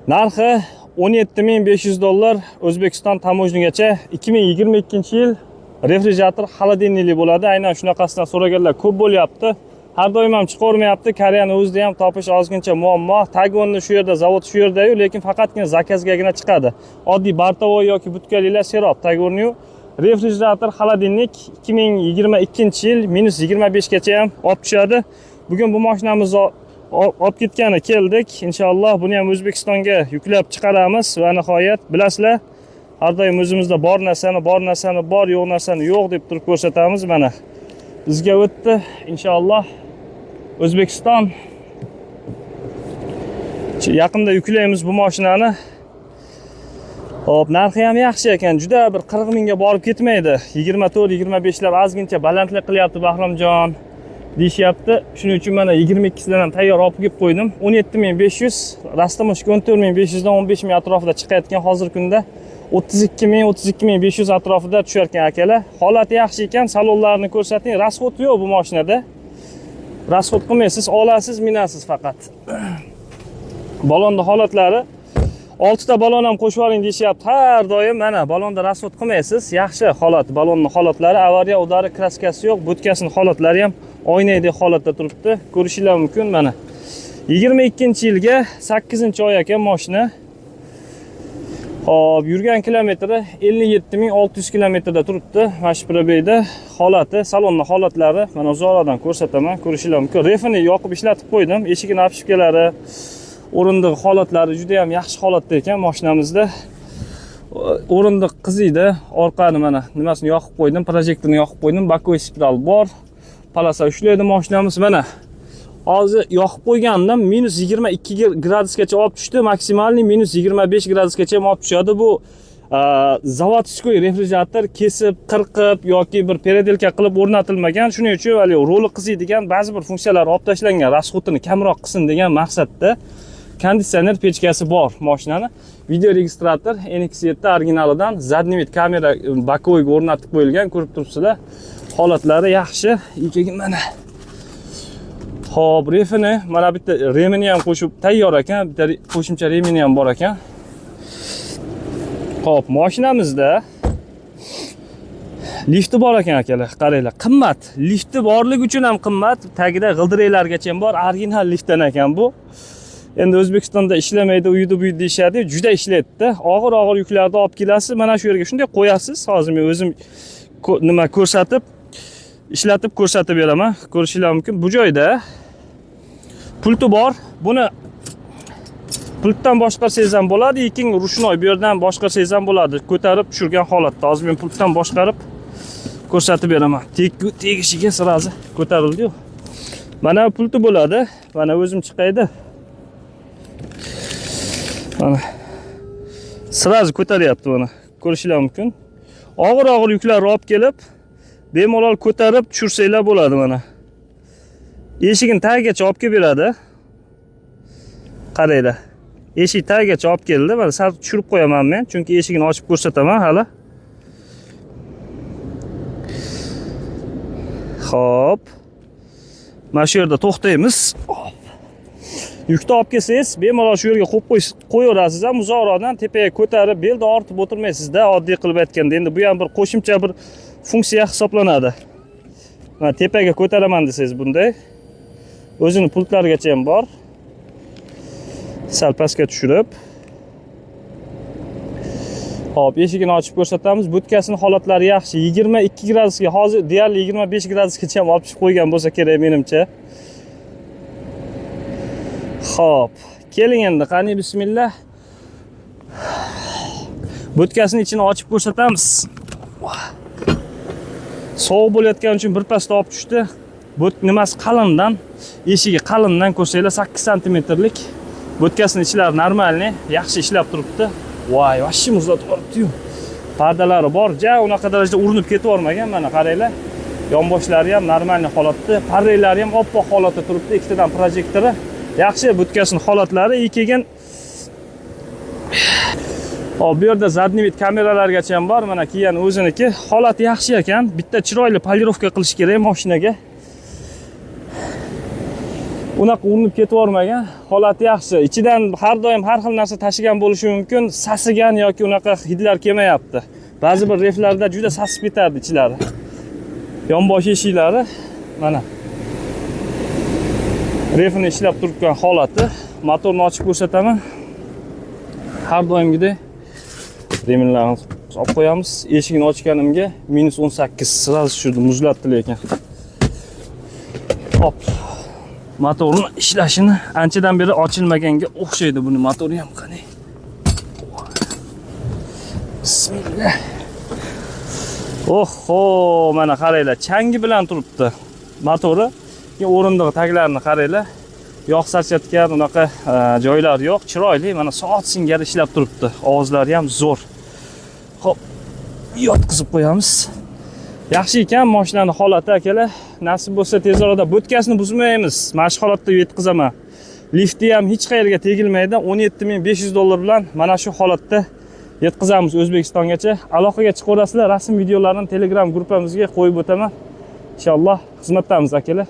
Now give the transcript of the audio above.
Narxi 17 500 dollar, O'zbekiston таможня gacha. 2022 yil, refrigerator холодильник li bo'ladi. Aynan shunaqasidan so'raganlar ko'p bo'lyapti. Har doim ham chiqavermayapti. Koreyani o'zida ham topish ozgincha muammo. Tagonni shu yerda, zavod shu yerda-yu, lekin faqatgina заказ gagina chiqadi. Oddiy бортовой yoki будка lilar serob Tagorni. Refrigerator холодильник, 2022 yil, minus 25 gacha ham olib tushadi. Bugun bu mashinamizni olib ketgani keldik. Inshaalloh, buni ham O'zbekistonga yuklab chiqaramiz va nihoyat, bilasizlar, har doim o'zimizda bor narsani bor narsani bor, yo'q narsani yo'q deb turib ko'rsatamiz. Mana, bizga o'tdi. Inshaalloh, O'zbekiston yaqinda yuklaymiz bu mashinani. Xo'p, narxi ham yaxshi ekan. Juda bir 40 mingga borib ketmaydi. 24, 25 lab ozgincha balandlik qilyapti, Bahromjon, deyishyapti. Shuning uchun mana 22 sidan ham tayyor olib kelib qo'ydim. 17 500, растаможка 14 500 dan 15 ming atrofida chiqayotgan, hozirgi kunda 32 ming, 32 500 atrofida tushar ekan, akalar. Holati yaxshi ekan, salonlarni ko'rsating. Расход yo'q bu mashinada. Расход qilmaysiz, olasiz, minasiz faqat. Balonni holatlari, oltita balon ham qo'shib yuboring deyishyapti har doim. Mana, balonda расход qilmaysiz, yaxshi holat. Balonni holatlari, авария, удар i, краска si yo'q. Будка sini holatlari ham oynadek holatda turibdi, ko'rishinglar mumkin. Mana, 22 yilga 8 oy ekan moshina. Xo'p, yurgan kilometri 57 600 kilometrda turibdi mana shu пробег da. Holati, salonni holatlari, mana, uzoqlardan ko'rsataman, ko'rishinglar mumkin. Refini yoqib ishlatib qo'ydim. Eshigini обшивка lari, o'rindiq holatlari juda ham yaxshi holatda ekan mashinamizda. O'rindiq qiziydi. Orqani, mana, nimasini yoqib qo'ydim, projektorni yoqib qo'ydim. Боковой spiral bor. Полоса ushlaydi mashinamiz. Mana, hozir yoqib qo'ygandim, minus 22 gradusgacha olib tushdi, максимальный minus 25 gradusgacha ham olib tushadi. Bu заводской refrigerator, kesib, qirqib yoki bir переделка qilib o'rnatilmagan. Shuning uchun haligi roli qiziydigan ba'zi bir funksiyalar olib tashlangan, расход ini kamroq qilsin degan maqsadda. Konditsioner, pechkasi bor mashinani. Video registrator NX7 originalidan, задний вид kamera боковой ga o'rnatib qo'yilgan, ko'rib turibsizlar. Holatlari yaxshi. Keyin mana, xo'p, refini, mana, bitta ремень i ham qo'shib tayyor ekan, bitta qo'shimcha ремень i ham bor ekan. Xo'p, mashinamizda lifti bor ekan, akalar, qaranglar, qimmat. Lifti borligi uchun ham qimmat. Tagida g'ildiraklargacha ham bor, original liftdan ekan bu. Endi O'zbekistonda ishlamaydi, uyidi buyidi deyishadi, juda ishlaydida. Og'ir og'ir yuklarni olib kelasiz, mana shu yerga shunday qo'yasiz. Hozir men o'zim nima ko'rsatib, ishlatib ko'rsatib beraman. Ko'rishinglar mumkin. Bu joyda pulti bor. Buni pultdan boshqarsangiz ham bo'ladi, keyin ручной bu yerdan boshqarsangiz ham bo'ladi. Ko'tarib tushirgan holatda. Hozir men pultdan boshqarib ko'rsatib beraman. Tegishiga сразу ko'tarildi-yu. Mana, pulti bo'ladi. Mana, o'zim chiqaydi. Mana. Сразу ko'taryapti, mana. Ko'rishinglar mumkin. Og'ir og'ir yuklarni olib kelib, bemalol ko'tarib tushirsanglar bo'ladi, mana. Eshigini tagigacha olib kelib beradi. Qaranglar. Eshik tagigacha olib keldi. Mana, sal tushirib qo'yaman men, chunki eshigini ochib ko'rsataman hali. Xo'p. Mana shu yerda to'xtaymiz. Yukni olib kelsangiz, bemalol shu yerga qo'yib qo'yaverasiz ham, uzoqroqdan tepaga ko'tarib, belda ortib o'tirmaysizda, oddiy qilib aytganda. Endi bu ham bir qo'shimcha bir funksiya hisoblanadi. Mana, tepaga ko'taraman desangiz, bunday. O'zini pultlarigacha ham bor. Sal pastga tushirib. Xo'p, eshigini ochib ko'rsatamiz. Будка sini holatlari yaxshi. 22 gradusga, hozir deyarli 25 gradusgacha ham olib chiqib qo'ygan bo'lsa kerak menimcha. Xo'p, keling endi, qani, bismillah. Будка sini ichini ochib ko'rsatamiz. Sovuq bo'layotgani uchun bir pasda olib tushdi. Bu nimasi qalindan, eshigi qalindan, ko'rsanglar, 8 santimetrlik. Будка sini ichlari нормальный, yaxshi ishlab turibdi. Voy, вообще muzlatib yuboribdi-yu. Pardalari bor, ja unaqa darajada urinib ketib yubormagan, mana, qaranglar. Yonboshlari ham нормальный holatda, parralari ham oppoq holatda turibdi, ikkitadan projektori. Yaxshi будка sini holatlari. И keyin, xo'p, bu yerda задний вид kameralargacha ham bor. Mana, Kia'ni o'ziniki. Holati yaxshi ekan. Bitta chiroyli полировка qilish kerak mashinaga. Unaqa urinib ketib yubormagan, holati yaxshi. Ichidan har doim har xil narsa tashigan bo'lishi mumkin, sasigan yoki unaqa hidlar kelmayapti. Ba'zi bir reflarda juda sasib ketardi ichlari. Yonbosh eshiklari mana. Refini ishlab turgan holati. Motorni ochib ko'rsataman. Har doimgidek ремень larni olib qo'yamiz. Eshigini ochganimga -18 сразу tushirdi, muzlatdi lekin. Hop. Motorni ishlashini anchadan beri ochilmaganga o'xshaydi buni motori ham, qani. Bismillah. Oho, mana qaranglar, changi bilan turibdi motori. Keyin o'rindiq taglarini qaranglar. Yog' sochayotgan unaqa joylar yo'q. Chiroyli, mana soat singari ishlab turibdi. Ovozlari ham zo'r. Xo'p, yotqizib qo'yamiz. Yaxshi ekan mashinani holati, akalar. Nasib bo'lsa, tez orada будка sini buzmaymiz. Mana shu holatda yetkazaman. Lifti ham hech qayerga tegilmaydi. 17 500 dollar bilan mana shu holatda yetkazamiz O'zbekistongacha. Aloqaga chiqaverasizlar, rasm videolarni Telegram gruppamizga qo'yib o'taman. Inshaalloh xizmatdamiz, akalar.